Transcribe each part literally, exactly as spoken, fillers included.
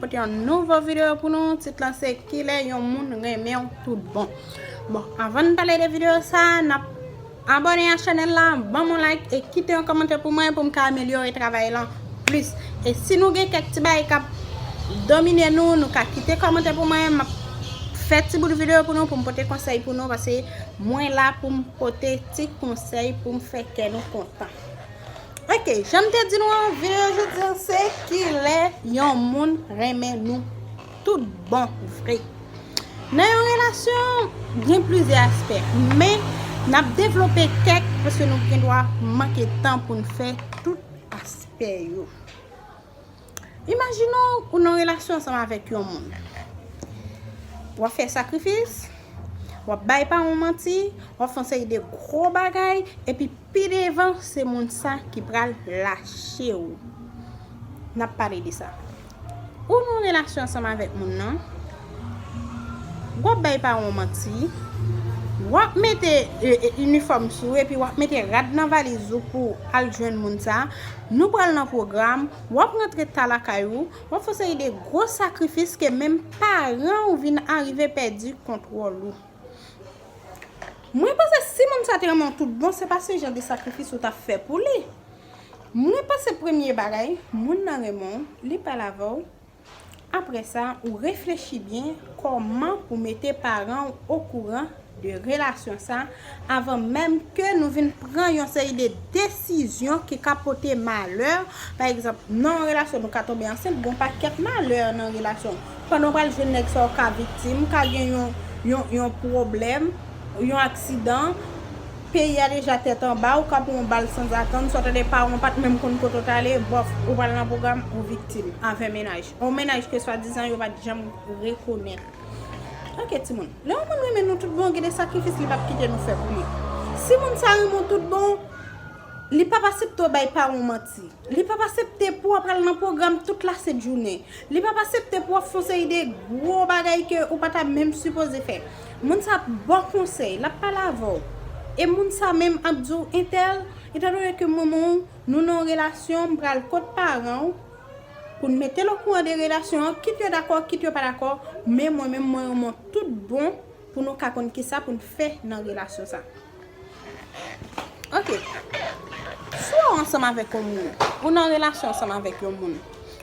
Pote yon nouvo videyo pou nou. Tit lan se kilè yon moun renmen w tout bon. Bon, anvan n pale de videyo sa, n ap abòne a chanèl la, ban m yon like e kite yon kòmantè pou mwen pou m ka amelyore travay lan plis. E si nou gen kèk ti bagay k ap domine nou, nou ka kite kòmantè pou mwen. M ap fè ti bout videyo pou nou, pou m pote konsèy pou nou, paske mwen la pou m pote ti konsèy pou m fè kè nou kontan. Ok, jan m te di nou an, videyo jodi an se kilè yon moun renmen nou tout bon vre. Nan yon relasyon, gen plizyè aspè, men n ap devlope kèk paske nou gen dwa manke tan pou n fè tout aspè yo. Imajine w, ou nan relasyon ansanm avèk yon moun. W ap fè sakrifis, w ap bay paran w manti, w ap fè yon seri de gwo bagay, epi pi devan, se moun sa ki pral lache w. N ap pale de sa. Ou nan relasyon ansanm avèk moun nan, w ap bay paran w manti, w ap mete, e, e, inifòm sou ou, epi w ap mete rad nan valiz ou pou al jwenn moun sa, nou pral nan pwogram, w ap rantre ta lakay ou, w ap fè yon seri de gwo sakrifis ke menm paran w vin arive pèdi kontwòl ou. Mwen panse si moun sa te renmen w tout bon, se pa se jan de sakrifis ou t ap fè pou li. Mwen panse premye bagay, moun nan renmen w, li pale avè w. Apre sa, ou reflechi byen kòman pou mete paran w okouran de relasyon sa, avan menm ke nou vin pran yon seri de desizyon ki ka pote malè. Pa egzanp, nan yon relasyon, nou ka tonbe ansent, gon pakèt malè nan relasyon. Pandan w pral jwenn nèg sa, w ka viktim, ka gen yon, yon, yon pwoblèm, yon aksidan, peyi a deja tèt anba, ou ka pran yon bal sanzatann, sa w tande paran w pa t menm konn kote w t ale, bòf, ou pral nan pwogram, ou viktim, avè mennaj. Yon mennaj ke swadizan yo pa t janm rekonèt. Ok, timoun. Lè yon moun renmen nou tout bon, gen de sakrifis li p ap kite nou fè pou li. Si moun sa renmen w tout bon, li p ap aksepte w bay paran w manti. Li p ap aksepte pou w ap al nan pwogram tout lasent jounen. Li p ap aksepte pou w ap fè yon seri de gwo bagay ke ou pa ta menm sipoze fè. Moun sa ap ba w konsèy, l ap pale avè w. E moun sa menm ap di w, entèl, etandone ke manman w, nou nan yon relasyon, m pral kot paran w pou n mete l okouran de relasyon an, kit yo dakò, kit yo pa dakò, men mwen menm, mwen renmen w tout bon pou nou ka konn kisa pou n fè nan relasyon sa. Ok. Si w ansanm avèk yon moun, ou nan relasyon ansanm avèk yon moun,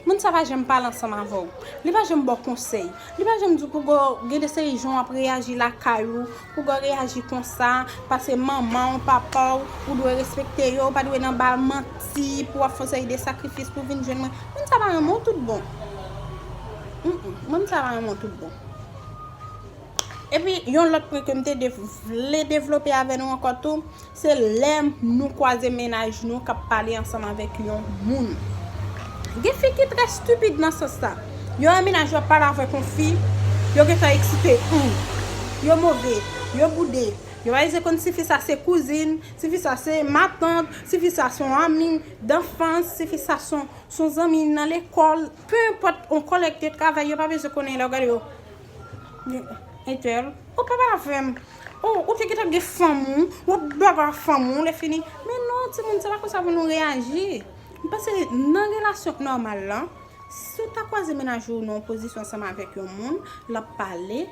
moun sa pa janm pale ansanm avè w. Li pa janm ba w konsèy. Li pa janm di w pou w gen de seri jan w ap reyaji lakay ou, pou w reyaji konsa, paske manman w, papa w, ou dwe respekte yo, ou pa dwe nan ba manti pou w ap fè yon seri de sakrifis pou w vin jwenn mwen. Moun sa pa renmen w tout bon. Mm, mm, moun sa pa renmen w tout bon. Epi, yon lòt pwen ke m te de-, vle devlope avè nou ankò tou, se lè nou kwaze mennaj nou k ap pale ansanm avèk yon moun. Gen fi ki trè stipid nan sans sa. Yo wè mennaj yo ap pale avèk yon fi, yo gentan eksite. Hmm. Yo move, yo boude. Yo pa bezwen konn si fi sa se kouzin, si fi sa se matant, si fi sa se yon ami danfans, si fi sa se yon, se yon zanmi nan lekòl. Pe enpòt, yon kòlèg de travay, yo pa bezwen konnen lè w gade yo. Entèl, ou pa pale avè m. Oh, ou te gentan gen fanm ou, w ap baga fanm ou, lè fini. Men non, timoun, se pa konsa pou nou reyaji. M panse nan relasyon nòmal lan, si w ta kwaze mennaj ou nan yon pozisyon ansanm avèk yon moun, l ap pale,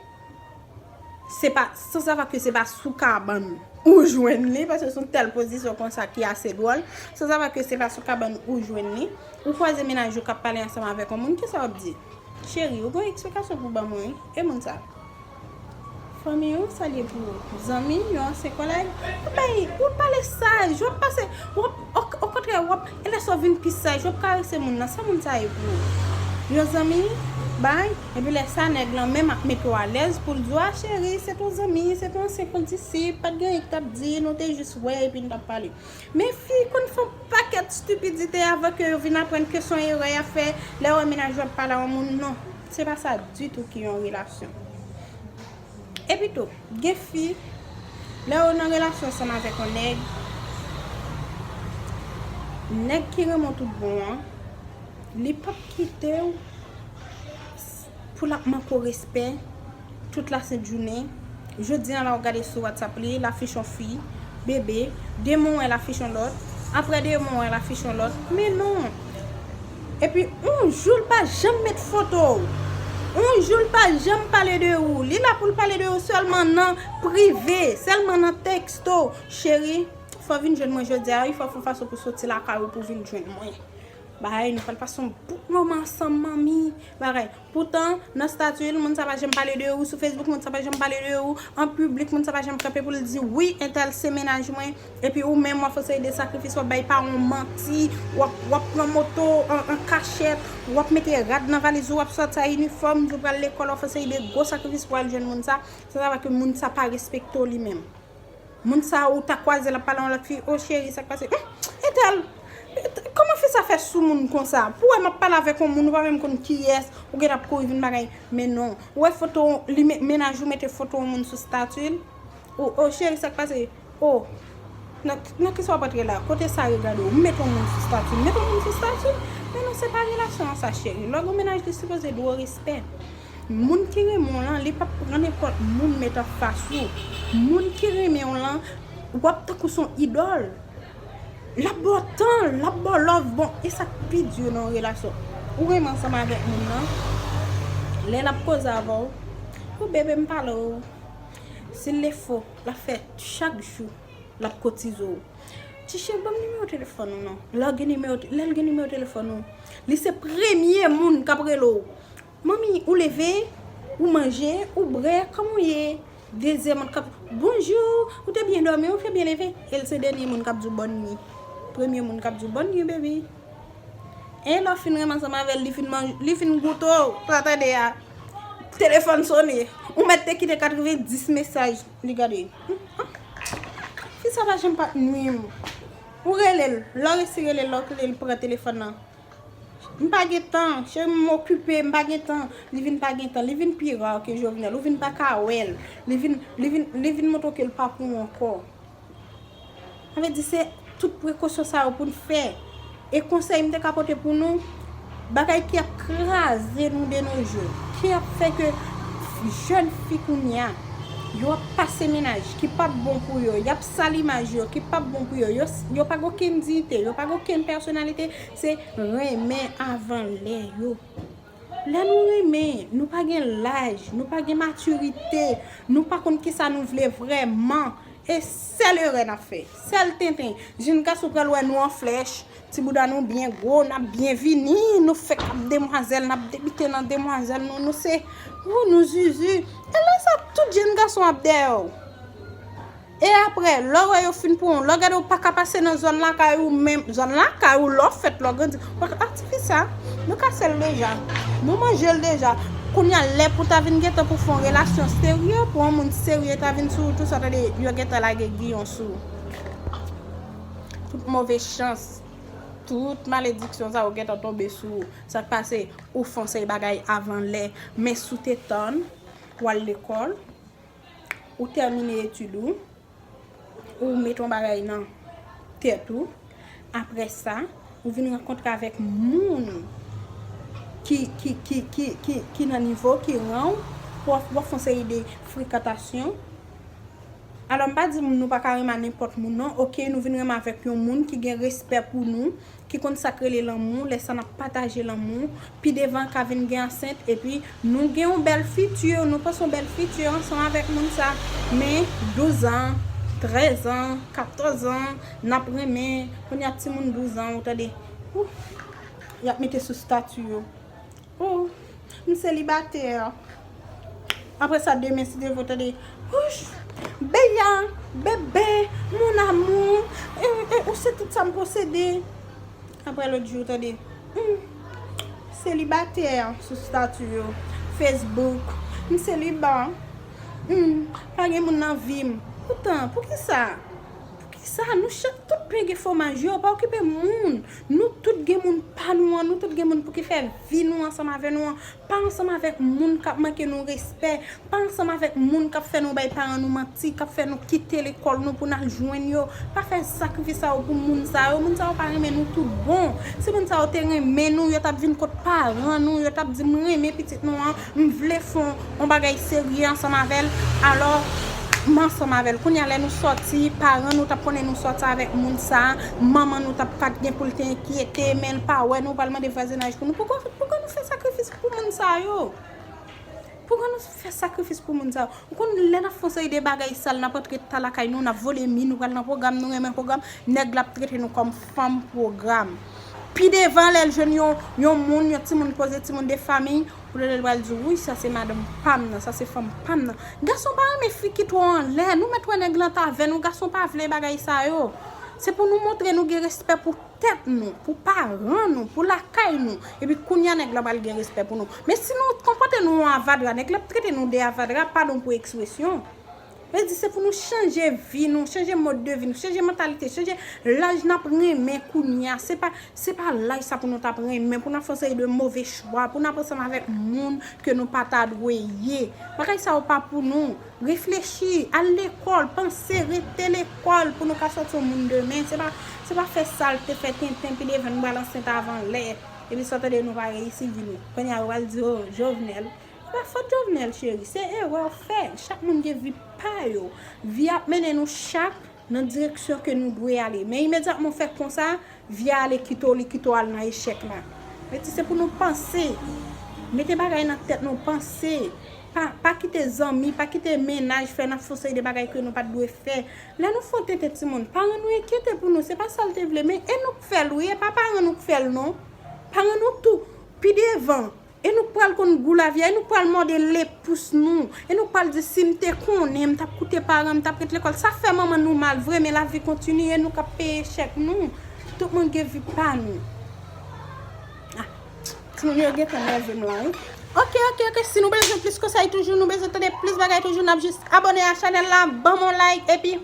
se pa, san sava ke se pa sou kabann ou jwenn li, paske se yon tèl pozisyon konsa ki ase dwòl, san sava ke se pa sou kabann ou jwenn li, ou kwaze mennaj ou k ap pale ansanm avèk yon moun, kisa w ap di? Cheri, ou gen yon eksplikasyon pou ban mwen, wi. E moun sa? Fanmi, yon salye pou ou. Zanmi, yon ansyen kòlèg. Ou bay, ou pale saj, w ap pase, w ap, o, okontrè, w ap, e lè sa w vin pi saj, w ap karese moun nan, sa moun sa ye pou ou? Yon zanmi, bay, epi lè sa, nèg lan menm ap mete w alèz pou l di w, a cheri, se t yon zanmi, se t yon ansyen kondisip, pa t gen anyen ki t ap di, nou te jis wè, epi n t ap pale. Men fi konn fè yon pakèt stipidite avan ke yo vin aprann ke se yon erè y ap fè lè yo wè mennaj yo ap pale a yon moun. Non, se pa sa ditou ki yon relasyon. Epi tou, gen fi, lè yo nan relasyon ansanm avèk yon nèg, nèg ki renmen w tout bon an, li p ap kite w pou l ap manke w respè tout lasent jounen. Jodi a la, w gade sou WhatsApp li, l afich yon fi, bebe, demen w wè l afich yon lòt, apre demen w wè l afich yon lòt. Men non! Epi yon jou l pa janm met foto w. Yon jou l pa janm pale de ou. Li la pou l pale de ou sèlman nan prive, sèlman nan teksto. Cheri, fò w vin jwenn mwen jodi a wi, fò w fè fason pou soti lakay ou pou w vin jwenn mwen. Bagay, nou pral pase yon bout moman ansanm, manmi. Bagay. Poutan, nan stati l, moun sa pa janm pale de ou. Sou Facebook, moun sa pa janm pale de ou. An piblik, moun sa pa janm kanpe pou l di, wi, entèl se mennaj mwen. Epi ou menm, w ap fè yon seri de sakrifis, w ap bay pa yon manti, w ap, w ap pran moto an, an kachèt, w ap mete rad nan valiz ou, w ap sòti a inifòm, di w pral lekòl, w ap fè yon seri de gwo sakrifis pou al jwenn moun sa. Sa, sa vle di ke moun sa pa respekte w li menm. Moun sa ou ta kwaze l ap pale yon lòt fi, o cheri, sa k pase? Hum, entèl, kòman fi sa fè sou moun konsa? Pou wè m ap pale avèk yon moun, ou pa menm konn kiyès, ou gentan ap kouri vin bagay. Men non, ou wè foto li, mennaj ou mete foto yon moun sou stati l. O, o cheri, sa k pase? O, nan, nan kisa w ap antre la? Kote sa regade w? M met yon moun sou stati m, met yon moun sou stati m? Men non, se pa relasyon an sa, cheri. Lè w gen yon mennaj, li sipoze dwe w respè. Moun ki renmen w lan, li p ap pran nenpòt moun met anfas ou. Moun ki renmen w lan, w ap tankou s on idòl. L ap ba w tan, l ap ba w love. Bon, e sa k pi di nan yon relasyon? Ou renmen ansanm avèk moun nan, lè l ap koze avè w, o bebe, m pale w. Si l lefo, l ap fè chak jou, l ap kotize w. Ti cheri, ban m nimewo telefòn ou non. Lè w gen nimewo, lè l gen nimewo telefòn ou, li se premye moun k ap rele w. Manmi, ou leve, ou manje, ou bwè, kòman w ye? Dezyèm an k ap, bonjou, ou te byen dòmi, ou te byen leve? E l se dènye moun k ap di w bòn nwi. Premye moun k ap di w bòn nwi, baby. E lè w fin renmen ansanm avè l, li fin manje, li fin goute w, sa w tande a. Telefòn sone. Ou mèt te kite katrevenndis mesaj, li gade. Fi sa pa janm pa t nwi m. Ou rele l, lè w resi rele l, lè w rele l, pran telefòn nan. M pa gen tan, cheri, m okipe, m pa gen tan. Li vin pa gen tan, li vin pi ra ke Jovenel, ou vin pa ka wè l. Li vin, li vin, li vin montre w ke l pa pou ou ankò. Sa vle di se tout prekosyon sa yo pou n fè. E konsèy m te ka pote pou nou, bagay ki ap kraze nou de nos jours, ki ap fè ke jèn fi kounye a, yo ap pase mennaj ki p ap bon pou yo, y ap sal imaj yo, ki p ap bon pou yo, yo, yo pa gen okenn diyite, yo pa gen okenn pèsonalite, se renmen avan lè yo. Lè nou renmen, nou pa gen laj, nou pa gen matirite, nou pa konn kisa nou vle vrèman. E sèl erè n ap fè, sèl tenten. Jenn gason pral wè nou an flèch, ti bouda nou byen gwo, n ap byen vini, nou fèk ap demwazèl, n ap debite nan demwazèl nou, nou se, ou, nou zuzu. E lè sa, tout jenn gason ap dèyè w. E apre, lè w wè yo fin pran w, lè w gade w pa ka pase nan zòn lakay ou menm, zòn lakay ou lè w fèt, lè w grandi, w pa ka, a, ti fi sa, nou kase l deja, nou manje l deja. Kounye a, lè pou ta vin gentan pou fè yon relasyon serye, pou yon moun serye ta vin sou ou, tou sa, tande, yo gentan lage giyon sou ou. Tout move chans, tout malediksyon sa yo gentan tonbe sou ou. Sa k pase, ou fè yon seri bagay avan lè, men si w te tann, w al lekòl, ou tèmine etid ou, ou met yon bagay nan tèt ou, apre sa, ou vin rankontre avèk moun ki, ki, ki, ki, ki, ki nan nivo, ki ran w, w ap, w ap fè yon seri de frekantasyon. Alò, m pa di nou pa ka renmen nenpòt moun, non. Oke, nou vin renmen avèk yon moun ki gen respè pou nou, ki konn sa k rele lanmou, lè sa n ap pataje lanmou, pi devan ka vin gen ansent, epi nou gen yon bèl fiti, nou panse yon bèl fiti ansanm avèk moun sa. Men douz an, trèz an, katòz an, n ap renmen, kounye a timoun douz an, ou tande, ou, y ap mete sou stati yo. Oh, m selibatè. Apre sa, demen, si Dye vle, w tande, wouch, beya, bebe, mon amour, e, e, ou se tout sa m posede. Apre lòt jou, w tande, hmm, selibatè sou stati yo, Facebook, m seliba, hmm, pa gen moun nan vi m. Poutan, poukisa? Poukisa? Nou chak tout pen gen fwomaj yo, pa okipe moun. Nou tout gen moun pa nou an, nou tout gen moun pou ki fè vi nou ansanm avè nou an. Pa ansanm avèk moun k ap manke nou respè, pa ansanm avèk moun k ap fè nou bay paran nou manti, k ap fè nou kite lekòl nou pou n al jwenn yo. Pa fè sakrifis sa yo pou moun sa yo. Moun sa yo pa renmen nou tout bon. Si moun sa yo te renmen nou, yo t ap vin kot paran nou, yo t ap di, "M renmen pitit nou an, m vle fè yon, yon bagay serye ansanm avè l." Alò, M ansanm avè l. Kounye a, lè nou sòti, paran nou t ap konnen nou sòti avèk moun sa a, manman nou t ap, pa t gen pou l te enkyete, men l pa wè nou, pral mande vwazinaj pou nou. Poukò, poukò nou fè sakrifis pou moun sa yo? Poukò nou fè sakrifis pou moun sa yo? Ou konn, lè n ap fè yon seri de bagay sal, n ap antre ta lakay nou, n ap vole mi, nou pral nan pwogram, nou renmen pwogram, nèg la ap trete nou kòm fanm pwogram. Pi devan, lè l jwenn yon, yon moun, yon timoun poze, timoun de fanmi, pou l pral di, wi, sa se madanm pa m nan, sa se fanm pa m nan. Gason pa renmen fi ki twò anlè. Nou mèt wè nèg lan t avè nou, gason pa vle bagay sa yo. Se pou nou montre nou gen respè pou tèt nou, pou paran nou, pou lakay nou. Epi kounye a nèg la pral gen respè pou nou. Men si nou konpòte nou an avadra, nèg la ap trete nou de avadra, padon pou ekspresyon. Vle di se pou nou chanje vi nou, chanje mòd de vi nou, chanje mantalite, chanje laj n ap renmen kounye a. Se pa, se pa laj sa pou nou t ap renmen, pou n ap fè yon seri de move chwa, pou n ap ansanm avèk moun ke nou pa ta dwe ye. Bagay sa yo pa pou nou. Reflechi, al lekòl, panse, rete lekòl pou nou ka sòti yon moun demen. Se pa, se pa fè salte, fè tenten, pi devan nou pral ansent avan lè. Epi sa w tande nou pa reyisi vi nou. Kounye a yo pral di, o, Jovenel. Se pa fòt Jovenel, cheri. Se erè w fè. Chak moun gen vi pa yo. Vi ap mennen nou chak nan direksyon ke nou dwe ale. Men imedyatman w fè konsa, vi a ale kite w, li kite w al nan echèk la. Vle di se pou nou panse. Mete bagay nan tèt nou, panse. Pa, pa kite zanmi, pa kite mennaj fè n ap fè yon seri de bagay ke nou pa t dwe fè. Lè nou fè yon tenten timoun, paran nou enkyete pou nou, se pa sa l te vle, men e nou k fè l, wi, e pa paran nou k fè l, non. Paran nou tou, pi devan, e nou k pral konn gou lavi a, e nou k pral mòde lepous nou, e nou k pral di, si m te konnen, m t ap koute paran m, m t ap ret lekòl. Sa fè manman nou mal vre, men lavi kontinye, e nou k ap peye chèk nou. Tout moun gen vi pa nou. Ah, timoun yo gentan nève m la, wi. Ok, ok, ok. Si nou bezwen plis konsèy toujou, nou bezwen tande plis bagay toujou, n ap jis abòne a chanèl la, ban m yon like, epi